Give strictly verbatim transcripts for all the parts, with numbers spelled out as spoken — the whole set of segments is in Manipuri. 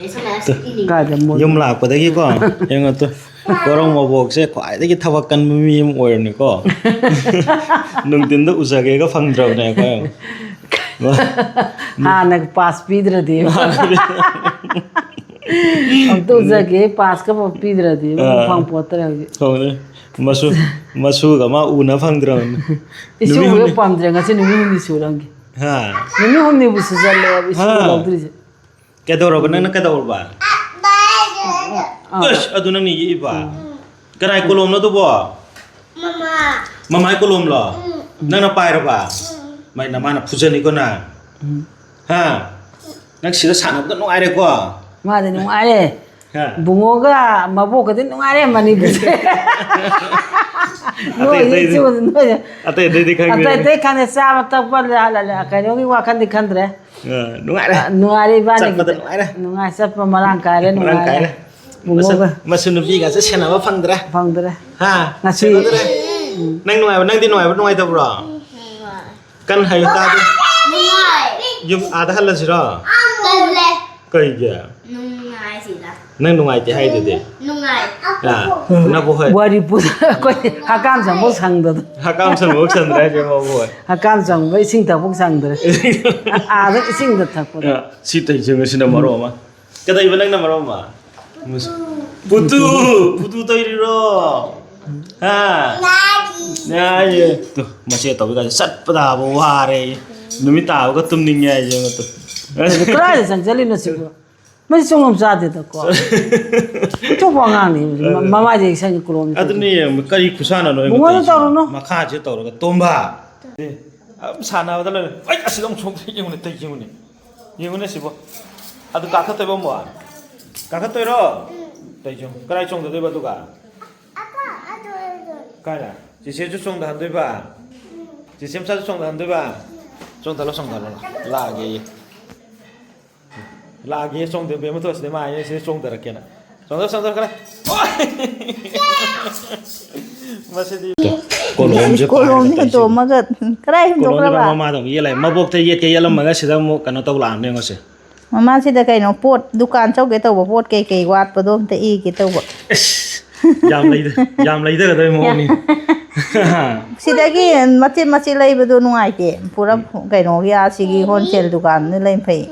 ꯀꯥꯏꯗ ꯃꯣꯏ? ꯌꯨꯝ ꯂꯥꯛꯄꯗꯒꯤꯀꯣ, ꯌꯦꯡꯉꯣ ꯇꯨ, ꯀꯣꯔꯧ ꯃꯕꯣꯛꯁꯦ ꯈ꯭ꯋꯥꯏꯗꯒꯤ ꯊꯕꯛ ꯀꯟꯕ ꯃꯤ ꯑꯃ ꯑꯣꯏꯔꯕꯅꯤꯀꯣ꯫ ꯅꯨꯡꯊꯤꯟꯗ ꯎꯖꯒꯦꯒ ꯐꯪꯗ꯭ꯔꯕꯅꯦ ꯑꯩꯈꯣꯏ꯫ ꯍꯥꯟꯅ ꯄꯥꯁ ꯄꯤꯗ꯭ꯔꯗꯤ꯫ ꯑꯝꯇ ꯎꯖꯒꯦ, ꯄꯥꯁꯀ ꯄꯤꯗ꯭ꯔꯗꯤ ꯑꯥ꯫ ꯐꯪ ꯄꯣꯠꯇ꯭ꯔꯦ ꯍꯧꯖꯤꯛ꯫ ꯇꯧꯕꯅꯦ꯫ ꯃꯁꯨ-, ꯃꯁꯨꯒ ꯃꯥ ꯎꯅ ꯐꯪꯗ꯭ꯔꯕꯅꯤ꯫ ꯏꯁꯨ ꯅꯨꯃꯤꯠ ꯎꯕ ꯍꯨꯝꯅꯤ꯫ ꯄꯥꯝꯗ꯭ꯔꯦ, ꯉꯁꯤ ꯅꯨꯃꯤꯠ ꯍꯨꯝꯅꯤ ꯁꯨꯔꯝꯒꯦ꯫ ꯍꯥ꯫ ꯅꯨꯃꯤꯠ ꯍꯨꯝꯅꯤꯕꯨ ꯁꯨꯖꯜꯂꯦꯕ ꯏꯁꯨ ꯍꯥ꯫ ꯂꯧꯗ꯭ꯔꯤꯁꯦ꯫ ꯀꯩꯗꯧꯔꯕ? ꯅꯪꯅ ꯀꯩꯗꯧꯔꯕ? ꯑꯥ꯫ ꯑꯁ, ꯑꯗꯨ ꯅꯪꯅ ꯌꯦꯛꯏꯕ? ꯎꯝ꯫ ꯀꯅꯥꯏ ꯀꯣꯂꯣꯝꯅꯣ ꯑꯗꯨꯕꯣ? ꯃꯃꯥ꯫ ꯃꯃꯥꯏ ꯀꯣꯂꯣꯝꯂꯣ? ꯎꯝ꯫ ꯅꯪꯅ ꯄꯥꯏꯔꯕ? ꯎꯝ꯫ ꯃꯥꯏ ꯅꯃꯥꯅ ꯐꯨꯖꯅꯤꯀꯣ ꯅꯪ꯫ ꯎꯝ꯫ ꯍꯥ? ꯅꯪ ꯁꯤꯗ ꯁꯥꯟꯅꯕꯗ ꯅꯨꯡꯉꯥꯏꯔꯦꯀꯣ? ꯃꯥꯗꯤ ꯅꯨꯡꯉꯥꯏꯔꯦ꯫ ꯍꯥ? ꯕꯨꯡꯉꯣꯒ ꯃꯕꯣꯛꯀꯗꯤ ꯅꯨꯡꯉꯥꯏꯔꯦ ꯃꯅꯤꯄꯨꯔꯁꯦ꯫ ꯑꯇꯩ ꯅꯣꯏ ꯑꯇꯩꯗꯤ, ꯏꯆꯦ ꯅꯣꯏ ꯑꯇꯩ ꯑꯇꯩꯗꯤ ꯈꯪꯗꯦ꯫ ꯑꯇꯩ ꯑꯇꯩ ꯈꯪꯗꯦ, ꯆꯥꯕ ꯊꯛꯄ ꯂ-, ꯂ-, ꯂ-, ꯀꯩꯅꯣꯒꯤ ꯋꯥꯈꯜꯗꯤ ꯈꯟꯗ꯭ꯔꯦ꯫ ꯑ, ꯅꯨꯡꯉꯥꯏꯔꯦ꯫ ꯑ, ꯅꯨꯡꯉꯥꯏꯔꯦ ꯏꯕꯥꯅꯤꯒꯤꯗꯤ꯫ ꯆꯠꯄꯗ ꯅꯨꯡꯉꯥꯏꯔꯦ꯫ ꯅꯨꯡꯉꯥꯏ, ꯆꯠꯄ ꯃꯔꯥꯡ ꯀꯥꯏꯔꯦ, ꯃꯔꯥꯡ ꯅꯨꯡꯉꯥꯏꯔꯦ꯫ ꯀꯥꯏꯔꯦ꯫ ꯕꯨꯡꯉꯣꯒ꯫ ꯃꯁꯨ-, ꯃꯁꯨ ꯅꯨꯄꯤꯒꯁꯦ ꯁꯦꯟꯅꯕ ꯐꯪꯗ꯭ꯔꯦ꯫ ꯐꯪꯗ꯭ꯔꯦ꯫ ꯍꯥ? ꯉꯁꯤ ꯁꯦꯟꯅꯗ꯭ꯔꯦ꯫ ꯎꯝ꯫ ꯅꯪ ꯅꯨꯡꯉꯥꯏꯕ, ꯅꯪꯗꯤ ꯅꯨꯡꯉꯥꯏꯕ, ꯅꯨꯡꯉꯥꯏꯇꯕ꯭ꯔꯣ? ꯀꯟꯅ ꯍꯥꯏꯌꯨ ꯇꯥꯗꯦ꯫ ꯅꯨꯡꯉꯥꯏ꯫ ꯌꯨꯝ ꯑꯥꯗ ꯍꯜꯂꯁꯤꯔꯣ? ꯇꯜꯂꯦ꯫ ꯀꯩꯒꯤ? ꯅꯨꯡꯉꯥꯏꯁꯤꯗ꯫ ꯅꯪ ꯅꯨꯡꯉꯥꯏꯇꯦ ꯍꯥꯏꯗꯨꯗꯤ? ꯅꯨꯡꯉꯥꯏ꯫ ꯑꯥ, ꯅꯕꯨ ꯍꯣꯏ꯫ ꯋꯥꯔꯤ ꯄꯨ-, ꯑꯩꯈꯣꯏ ꯍꯀꯥꯝ ꯆꯪꯕꯧ ꯁꯪꯗꯗꯅ꯫ ꯍꯀꯥꯝ ꯆꯪꯕꯧ ꯁꯪꯗ꯭ꯔꯦ ꯍꯥꯏꯁꯦ ꯃꯕꯨ ꯍꯣꯏ꯫ ꯍꯀꯥꯝ ꯆꯪꯕ ꯏꯁꯤꯡ ꯊꯛꯄꯧ ꯁꯪꯗ꯭ꯔꯦ꯫ ꯑꯥꯗ ꯏꯁꯤꯡꯗ ꯊꯛꯄꯗ꯫ ꯑꯥ, ꯁꯤ ꯇꯩꯖꯪ ꯑꯁꯤꯅ ꯃꯔꯣꯟ ꯑꯃ꯫ ꯀꯗꯩꯕ ꯅꯪꯅ ꯃꯔꯣꯟ ꯑꯃ? ꯃꯁ-, ꯄꯨꯇꯨ, ꯄꯨꯇꯨ ꯇꯩꯔꯤꯔꯣ? ꯍꯥ? ꯉꯥꯏꯌꯦ꯫ ꯇꯨ, ꯃꯆꯦ ꯇꯧꯕꯤ ꯀꯥꯏꯁꯦ ꯆꯠꯄꯗꯕꯨ ꯋꯥꯔꯦ꯫ ꯅꯨꯃꯤꯠ ꯇꯥꯕꯒ ꯇꯨꯝꯅꯤꯡꯉꯦ ꯍꯥꯏꯁꯦ ꯃꯇꯨ꯫ ꯑꯗꯨ ꯀꯗꯥꯏꯗ ꯆꯪꯁꯤꯜꯂꯤꯅꯣ ꯁꯤꯕꯨ? ꯃꯁꯤ ꯆꯨꯡ ꯑꯃ ꯆꯥꯗꯦꯗꯀꯣ꯫ ꯑꯆꯧꯕ ꯑꯉꯥꯡꯅꯤ꯫ ꯃ-, ꯃꯃꯥꯏꯗ ꯏꯁꯪ ꯀꯣꯂꯣꯝ ꯑꯗꯨꯅꯤ, ꯀꯔꯤ ꯈꯨꯁꯥꯟꯅꯅꯣ ꯑꯩꯉꯣꯟꯗ ꯃꯉꯣꯟꯗ ꯇꯧꯔꯤꯁꯤꯕꯣ? ꯇꯧꯔꯨꯅꯨ꯫ ꯃꯈꯥꯁꯦ ꯇꯧꯔꯒ ꯇꯨꯝꯕ꯫ ꯑꯦ, ꯑꯗꯨꯝ ꯁꯥꯟꯅꯕꯗ ꯂꯣꯏꯔꯦ꯫ ꯑꯩ ꯑꯁꯤꯗ ꯑꯃꯨꯛ ꯁꯣꯛ ꯌꯦꯡꯉꯨꯅꯦ, ꯇꯩ ꯌꯦꯡꯉꯨꯅꯦ꯫ ꯌꯦꯡꯉꯨꯅꯦ ꯁꯤꯕꯣ꯫ ꯑꯗꯨ ꯀꯥꯈꯠꯇꯣꯏꯕ ꯑꯃꯨꯛ? ꯀꯥꯈꯠꯇꯣꯏꯔꯣ? ꯇꯩ ꯌꯦꯡꯉꯨ꯫ ꯀꯗꯥꯏ ꯆꯣꯡꯊꯗꯣꯏꯕ ꯑꯗꯨꯒ? ꯀꯥꯏꯗ? ꯆꯦꯆꯦꯁꯨ ꯆꯣꯡꯊꯍꯟꯗꯣꯏꯕ? ꯆꯦꯆꯦ ꯃꯆꯥꯁꯨ ꯆꯣꯡꯊꯍꯟꯗꯣꯏꯕ? ꯆꯣꯡꯊꯍꯜꯂꯣ, ꯆꯣꯡꯊꯍꯜꯂꯣ꯫ ꯂꯥꯛꯑꯒꯦ꯫ ꯂꯥꯛꯑꯒꯦ, ꯆꯣꯡꯗꯦ, ꯕꯦꯝꯃ ꯊꯣꯛꯑꯁꯤꯅꯦ, ꯃꯥ ꯍꯥꯏꯅꯦ, ꯁꯤꯗ ꯆꯣꯡꯊꯔꯛꯀꯦꯅ꯫ ꯆꯣꯡꯊꯔꯣ, ꯆꯣꯡꯊꯔꯣ, ꯈꯔ꯫ ꯃꯁꯤꯗꯤ ꯀꯣꯂꯣꯝꯁꯦ ꯀꯣꯂꯣꯝꯁꯦ ꯄꯥꯏꯔꯒ ꯍꯨꯟꯗꯣꯛꯑꯝꯃꯒ ꯀꯗꯥꯏ ꯀꯣꯂꯣꯝꯁꯦ ꯍꯨꯟꯗꯣꯛꯈ꯭ꯔꯕ? ꯃꯃꯥꯗ ꯑꯃꯨꯛ ꯌꯦꯠꯂꯦ꯫ ꯃꯕꯣꯛꯇ ꯌꯦꯠꯀꯦ ꯌꯦꯠꯂꯝꯃꯒ ꯁꯤꯗ ꯑꯃꯨꯛ ꯀꯩꯅꯣ ꯇꯧ ꯂꯥꯛꯑꯝꯅꯦ ꯌꯦꯡꯉꯣꯁꯦ꯫ ꯃꯃꯥꯁꯤꯗ ꯀꯩꯅꯣ ꯄꯣꯠ, ꯗꯨꯀꯥꯟ ꯆꯧꯒꯦ ꯇꯧꯕ ꯄꯣꯠ ꯀꯩꯀꯩ ꯋꯥꯠꯄꯗꯣ ꯑꯝꯇ ꯏꯒꯦ ꯇꯧꯕ꯫ ꯑꯁ, ꯌꯥꯝ ꯂꯩꯗ, ꯌꯥꯝ ꯂꯩꯗꯒꯗꯕꯩ ꯃꯑꯣꯡꯅꯤ꯫ ꯁꯤꯗꯒꯤ ꯃꯆꯦꯠ ꯃꯆꯦꯠ ꯂꯩꯕꯗꯣ ꯅꯨꯡꯉꯥꯏꯇꯦ꯫ ꯄꯨꯔꯥ ꯀꯩꯅꯣꯒꯤ ꯑꯁꯤꯒꯤ ꯍꯣꯜꯁꯦꯜ ꯗꯨꯀꯥꯟꯗꯨꯅ ꯂꯩ ꯐꯩ꯫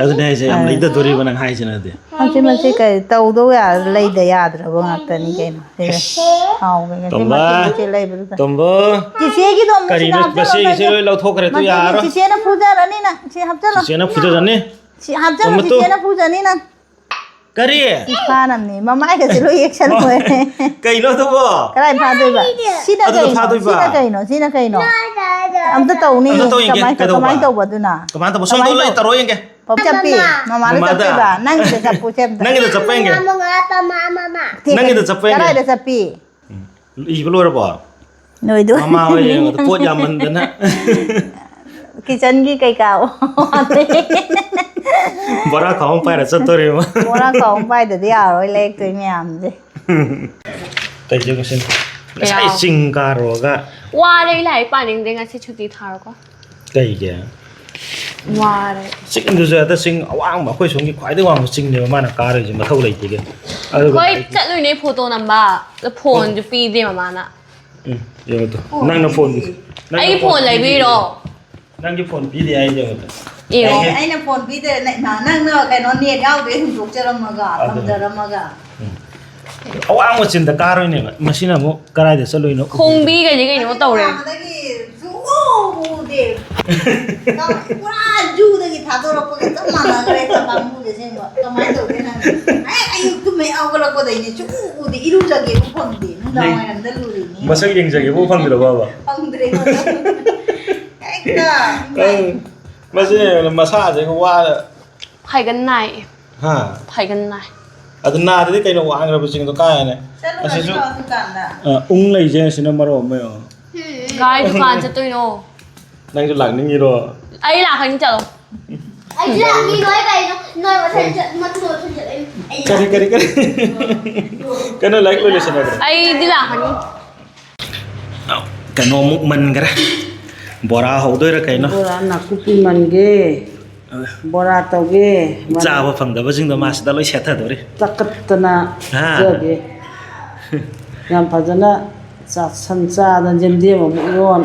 ꯑꯗꯨꯅꯦ ꯍꯥꯏꯁꯦ, ꯌꯥꯝ ꯂꯩꯗꯗꯣꯔꯤꯕ ꯅꯪ ꯍꯥꯏꯁꯤꯅꯗꯤ꯫ ꯃꯆꯦꯠ ꯃꯆꯦꯠ ꯀꯩ ꯇꯧꯗꯧ ꯌꯥ-, ꯂꯩꯗ ꯌꯥꯗ꯭ꯔꯕ ꯉꯥꯛꯇꯅꯤ ꯀꯩꯅꯣ꯫ ꯁꯤꯗ ꯍꯥꯎꯕ ꯉꯁꯤ ꯇꯣꯝꯕ꯫ ꯃꯆꯦꯠ ꯃꯆꯦꯠ ꯂꯩꯕꯗꯨꯗ꯫ ꯇꯣꯝꯕꯣ꯫ ꯆꯤꯆꯦꯒꯤꯗꯣ ꯑꯃꯨꯛ ꯀꯔꯤꯅꯣ ꯁꯤꯗ ꯍꯥꯞꯆꯜꯂꯣ, ꯃꯁꯤꯒꯤꯁꯦ ꯅꯪꯒꯤ꯫ ꯂꯣꯏ ꯂꯧꯊꯣꯛꯈ꯭ꯔꯦ ꯇꯨ ꯃꯁꯤꯒꯤ ꯌꯥꯔꯣꯏ꯫ ꯆꯤꯆꯦꯅ ꯐꯨꯖꯔꯅꯤ ꯅꯪ꯫ ꯁꯤ ꯍꯥꯞꯆꯜꯂꯣ꯫ ꯆꯤꯆꯦꯅ ꯐꯨꯖꯔꯅꯤ꯫ ꯁꯤ ꯍꯥꯞꯆꯜꯂꯣ, ꯇꯣꯝꯕ ꯇꯨ꯫ ꯆꯤꯆꯦꯅ ꯐꯨꯖꯅꯤ ꯅꯪ꯫ ꯀꯔꯤ? ꯐꯥꯅꯝꯅꯦ, ꯃꯃꯥꯏꯒꯁꯦ ꯂꯣꯏ ꯌꯦꯛꯁꯜꯂꯣꯏ꯫ ꯀꯩꯅꯣ ꯑꯗꯨꯕꯣ? ꯀꯗꯥꯏ ꯐꯥꯗꯣꯏꯕ? ꯁꯤꯅ ꯑꯗꯨꯗ ꯀꯩꯅꯣ? ꯐꯥꯗꯣꯏꯕ? ꯁꯤꯅ ꯀꯩꯅꯣ? ꯁꯤꯅ ꯀꯩꯅꯣ? ꯑꯝꯇ ꯇꯧꯅꯤ꯫ ꯑꯝꯇ ꯇꯧ ꯌꯦꯡꯒꯦ, ꯀꯃꯥꯏ-, ꯀꯩꯗꯧꯕ? ꯀꯃꯥꯏꯅ ꯇꯧꯕ ꯑꯗꯨꯅ? ꯀꯃꯥꯏꯅ ꯇꯧꯕ? ꯁꯣꯝꯗ ꯀꯃꯥꯏꯅ ꯂꯣꯏ ꯇꯧ-, ꯇꯧꯔꯣ ꯌꯦꯡꯒꯦ꯫ ꯄꯞ ꯆꯞꯄꯤ, ꯃꯃꯥꯗ ꯃꯃꯥꯗ? ꯆꯞꯄꯤꯕ, ꯅꯪꯒꯤꯗ ꯆꯞꯄꯨ ꯁꯦꯝꯗ꯫ ꯅꯪꯒꯤꯗ ꯆꯞꯄ ꯌꯦꯡꯒꯦ꯫ ꯊꯦꯡ-, ꯅꯪꯒꯤꯗ ꯆꯞꯄ ꯌꯦꯡꯒꯦ꯫ ꯀꯗꯥꯏꯗ ꯆꯞꯄꯤ? ꯎꯝ, ꯏꯕ ꯂꯣꯏꯔꯕꯣ? ꯅꯣꯏꯗꯣ꯫ ꯃꯃꯥ ꯍꯣꯏ ꯌꯦꯡꯉꯣ, ꯄꯣꯠ ꯌꯥꯝꯃꯟꯗꯅ꯫ ꯀꯤꯆꯟꯒꯤ ꯀꯩꯀꯥ꯫ ꯕꯣꯔꯥ ꯈꯥꯎ ꯑꯃ ꯄꯥꯏꯔ ꯆꯠꯇꯣꯔꯦꯕ꯫ ꯕꯣꯔꯥ ꯈꯥꯎ ꯑꯃ ꯄꯥꯏꯗꯗꯤ ꯌꯥꯔꯔꯣꯏ ꯂꯩꯔꯛꯇꯣꯏ ꯃꯌꯥꯝꯁꯦ꯫ ꯀꯩꯁꯨ ꯀꯩꯁꯨ꯫ ꯉꯁꯥꯏ ꯀꯌꯥ? ꯆꯤꯡ ꯀꯥꯔꯨꯔꯒ꯫ ꯋꯥꯔꯦ, ꯑꯩ ꯂꯥꯏꯔꯤꯛ ꯄꯥꯅꯤꯡꯗꯦ, ꯉꯁꯤ ꯁꯨꯇꯤ ꯊꯥꯔꯣꯀꯣ꯫ ꯀꯩꯒꯤ? ꯋꯥꯔꯦ꯫ ꯆꯤꯡꯗꯨꯁꯨ ꯍꯦꯛꯇ ꯆꯤꯡ ꯑꯋꯥꯡꯕ, ꯑꯩꯈꯣꯏ ꯁꯣꯝꯒꯤ ꯈ꯭ꯋꯥꯏꯗꯒꯤ ꯋꯥꯡꯕ ꯆꯤꯡꯅꯦꯕ ꯃꯥꯅ ꯀꯥꯔꯨꯏꯁꯦ, ꯃꯊꯧ ꯂꯩꯇꯦꯒꯦ꯫ ꯑꯗꯨꯒ ꯍꯣꯏ, ꯂꯥꯏꯔꯤꯛ-, ꯆꯠꯂꯨꯏꯅꯦ ꯐꯣꯇꯣ ꯅꯝꯕ, ꯑꯗꯣ ꯐꯣꯟꯁꯨ ꯄꯤꯗꯦ ꯃꯃꯥꯅ꯫ ꯎꯝ, ꯌꯦꯡꯉꯣ ꯇꯨ꯫ ꯅꯪꯅ ꯐꯣꯟ, ꯅꯪꯅ ꯑꯩꯒꯤ ꯐꯣꯟ ꯂꯩꯕꯤꯔꯣ? ꯅꯪꯒꯤ ꯐꯣꯟ ꯄꯤꯗꯦ ꯍꯥꯏ, ꯌꯦꯡꯉꯣ ꯇꯨ꯫ ꯌꯦꯡꯉꯣ꯫ ꯑꯩ-, ꯑꯩꯅ ꯐꯣꯟ ꯄꯤꯗꯦ, ꯅ-, ꯅ-, ꯅꯪꯅ ꯀꯩꯅꯣ ꯅꯦꯠ ꯌꯥꯎꯗ꯭ꯔꯦ ꯍꯨꯟꯗꯣꯛꯆꯔꯝꯃꯒ, ꯑꯗꯨꯅꯦ꯫ ꯊꯝꯖꯔꯝꯃꯒ꯫ ꯑꯋꯥꯡꯕ ꯆꯤꯡꯗ ꯀꯥꯔꯨꯏꯅꯦꯕ, ꯃꯁꯤꯅ ꯑꯃꯨꯛ ꯀꯗꯥꯏꯗ ꯆꯠꯂꯨꯏꯅꯣ? ꯈꯣꯡꯕꯤꯒꯗꯤ ꯀꯩꯅꯣ ꯇꯧꯔꯦ꯫ ꯑꯗꯒꯤ ꯁꯨꯡꯎ ꯎꯗꯦ꯫ ꯄꯨꯔꯥ ꯖꯨꯗꯒꯤ ꯊꯥꯗꯣꯔꯛꯄꯒ ꯆꯞ ꯃꯥꯟꯅꯈ꯭ꯔꯦ ꯀꯥꯡꯕꯨꯁꯦ ꯑꯁꯦꯡꯕ꯫ ꯀꯃꯥꯏꯅ ꯇꯧꯒꯦ ꯅꯪ? ꯍꯦꯛ ꯑꯌꯨꯛ ꯇꯨꯝ ꯍꯦꯛ ꯍꯧꯒꯠꯂꯛꯄꯗꯩꯅꯦ ꯁꯨꯡꯎ ꯎꯗꯦ꯫ ꯏꯔꯨꯖꯒꯦꯕꯨ ꯐꯪꯗꯦ꯫ ꯅꯨꯡꯗꯥꯡ ꯋꯥꯏꯔꯝꯗ ꯂꯨꯔꯤꯅꯤ꯫ ꯃꯁꯛ ꯌꯦꯡꯖꯒꯦꯕꯨ ꯐꯪꯗ꯭ꯔꯕꯕ? ꯐꯪꯗ꯭ꯔꯦ꯫ ꯍꯦꯛꯇ꯫ ꯃꯁꯤ ꯃꯁꯥꯁꯦ ꯋꯥ ꯐꯥꯏꯒꯟ ꯅꯥꯏ꯫ ꯍꯥ? ꯐꯥꯏꯒꯟ ꯅꯥꯏ꯫ ꯑꯗꯨ ꯅꯥꯗꯗꯤ ꯀꯩꯅꯣ ꯋꯥꯡꯈ꯭ꯔꯕ ꯆꯤꯡꯗꯣ ꯀꯥꯏꯅ? ꯆꯠꯂꯨꯔꯁꯤ ꯑꯁꯤꯁꯨ ꯂꯥꯛꯑꯣ ꯗꯨꯀꯥꯟꯗ꯫ ꯑ, ꯎꯪ ꯂꯩꯁꯦ ꯑꯁꯤꯅ ꯃꯔꯣ ꯑꯃ ꯌꯦꯡꯉꯣ꯫ ꯀꯥꯏ ꯗꯨꯀꯥꯟ ꯆꯠꯇꯣꯏꯅꯣ? ꯅꯪꯁꯨ ꯂꯥꯛꯅꯤꯡꯉꯤꯔꯣ? ꯑꯩ ꯂꯥꯛꯀꯅꯤ, ꯆꯠꯂꯣ꯫ ꯑꯩꯁꯨ ꯂꯥꯛꯅꯤ, ꯅꯣꯏ ꯀꯩꯅꯣ? ꯅꯣꯏ ꯃꯊꯟ ꯆꯠ-, ꯃꯊꯟ ꯆꯠ-, ꯑꯩ ꯀꯔꯤ, ꯀꯔꯤ, ꯀꯔꯤ? ꯀꯩꯅꯣ, ꯂꯥꯏꯔꯤꯛ ꯂꯣꯏ ꯂꯣꯏꯁꯤꯟꯅꯕ꯭ꯔꯣ? ꯑꯩꯗꯤ ꯂꯥꯛꯀꯅꯤ꯫ ꯀꯩꯅꯣꯃꯨꯛ ꯃꯟꯈ꯭ꯔꯦ꯫ ꯕꯣꯔꯥ ꯍꯧꯗꯣꯏꯔꯥ ꯀꯩꯅꯣ? ꯕꯣꯔꯥ ꯅꯥꯀꯨꯞꯄꯤ ꯃꯟꯒꯦ꯫ ꯕꯣꯔꯥ ꯇꯧꯒꯦ꯫ ꯃꯅꯥ ꯆꯥꯕ ꯐꯪꯗꯕꯁꯤꯡꯗꯣ ꯃꯥꯁꯤꯗ ꯂꯣꯏ ꯁꯦꯠꯊꯗꯣꯔꯤ꯫ ꯇꯛꯈꯠꯇꯅ ꯍꯥ꯫ ꯄꯤꯖꯒꯦ꯫ ꯌꯥꯝ ꯐꯖꯅ ꯆꯥꯛꯁꯟ ꯆꯥꯗꯅ ꯌꯦꯟꯗꯦꯝ ꯑꯃꯨꯛ ꯏꯔꯣꯟ,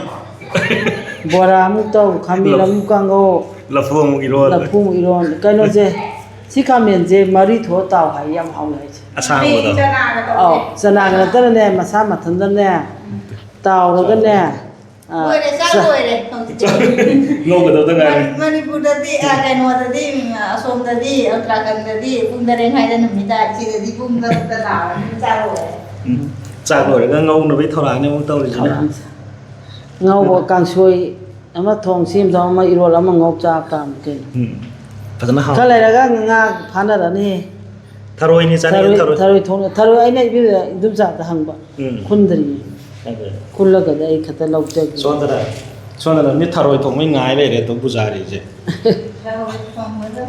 ꯕꯣꯔꯥ ꯑꯃꯨꯛ ꯇꯧ, ꯈꯥꯃꯦꯟ ꯂꯐꯨ ꯑꯃꯨꯛ ꯀꯥꯡꯉꯧ, ꯂꯐꯨ ꯑꯃꯨꯛ ꯏꯔꯣꯟ꯫ ꯂꯐꯨ ꯑꯃꯨꯛ ꯏꯔꯣꯟ꯫ ꯀꯩꯅꯣꯁꯦ, ꯁꯤ ꯈꯥꯃꯦꯟꯁꯦ ꯃꯔꯤ ꯊꯣꯛꯑ ꯇꯥꯎ ꯍꯥꯏ, ꯌꯥꯝ ꯍꯥꯎꯅ ꯍꯥꯏꯁꯦ꯫ ꯑꯁꯥꯡꯕꯗꯣ꯫ ꯆꯅꯥꯒ ꯇꯧꯔꯦ꯫ ꯑꯧ, ꯆꯅꯥꯒ ꯅꯠꯇꯅꯅꯦ, ꯃꯁꯥ ꯃꯊꯟꯇꯅꯦ ꯇꯥꯎꯔꯒꯅꯦ, ꯑ, ꯂꯣꯏꯔꯦ, ꯆꯥꯛ ꯆ- ꯂꯣꯏꯔꯦ ꯍꯧꯖꯤꯛ꯫ ꯉꯧꯒꯗꯧꯗ ꯉꯥꯏꯔꯦ꯫ ꯃꯅꯤ-, ꯃꯅꯤꯄꯨꯔꯗꯗꯤ, ꯑ, ꯀꯩꯅꯣꯗꯗꯤ, ꯎꯝ, ꯑꯁꯣꯝꯗꯗꯤ, ꯎꯇꯔꯥꯈꯟꯗꯗꯤ ꯄꯨꯡ ꯇꯔꯦꯠ ꯃꯈꯥꯏꯗ ꯅꯨꯃꯤꯠ ꯇꯥꯏ, ꯁꯤꯗꯗꯤ ꯄꯨꯡ ꯇꯔꯨꯛꯇ ꯇꯥꯔꯅꯤ, ꯆꯥꯛ ꯂꯣꯏꯔꯦ꯫ ꯎꯝ꯫ ꯆꯥꯛ ꯂꯣꯏꯔꯒ ꯉꯧꯅꯕꯒꯤ ꯊꯧꯔꯥꯡꯅꯤ ꯑꯃꯨꯛ ꯇꯧꯔꯤꯁꯤꯅ꯫ ꯊꯧꯔꯥꯡꯁꯦ꯫ ꯉꯧꯕ ꯎꯝ꯫ ꯀꯥꯡꯁꯣꯏ ꯑꯃ ꯊꯣꯡ, ꯁꯤ ꯑꯃ ꯊꯣꯡ, ꯑꯃ ꯏꯔꯣꯜ, ꯑꯃ ꯉꯧ ꯆꯥ ꯇꯥꯕꯅꯤ ꯀꯩꯅꯣ꯫ ꯎꯝ꯫ ꯐꯖꯅ ꯍꯥꯎ-, ꯈꯔ ꯂꯩꯔꯒ ꯉꯥ ꯐꯥꯅꯔꯅꯤ꯫ ꯊꯔꯣꯏꯅꯤ ꯆꯥꯅꯤꯡꯉꯤ, ꯊꯔꯣꯏ, ꯊꯔꯣꯏ꯫ ꯊꯔꯣꯏ, ꯊꯔꯣꯏ ꯑꯩꯅ ꯏꯕꯦꯝꯃ ꯏꯗꯣꯝꯆꯥꯗ ꯍꯪꯕ꯫ ꯎꯝ꯫ ꯈꯨꯟꯗ꯭ꯔꯤꯌꯦ꯫ ꯑꯗꯨ꯫ ꯈꯨꯜꯂꯒꯗꯤ ꯑꯩ ꯈꯛꯇ ꯂꯧꯖꯒꯦ꯫ ꯁꯣꯝꯗꯅ, ꯁꯣꯝꯗꯅ ꯃꯤ ꯊꯔꯣꯏ ꯊꯣꯡꯕꯩ ꯉꯥꯏ ꯂꯩꯔꯦ ꯑꯗꯣ ꯄꯨꯖꯥꯔꯤꯁꯦ꯫ ꯊꯔꯣꯏ ꯊꯣꯡꯕꯗ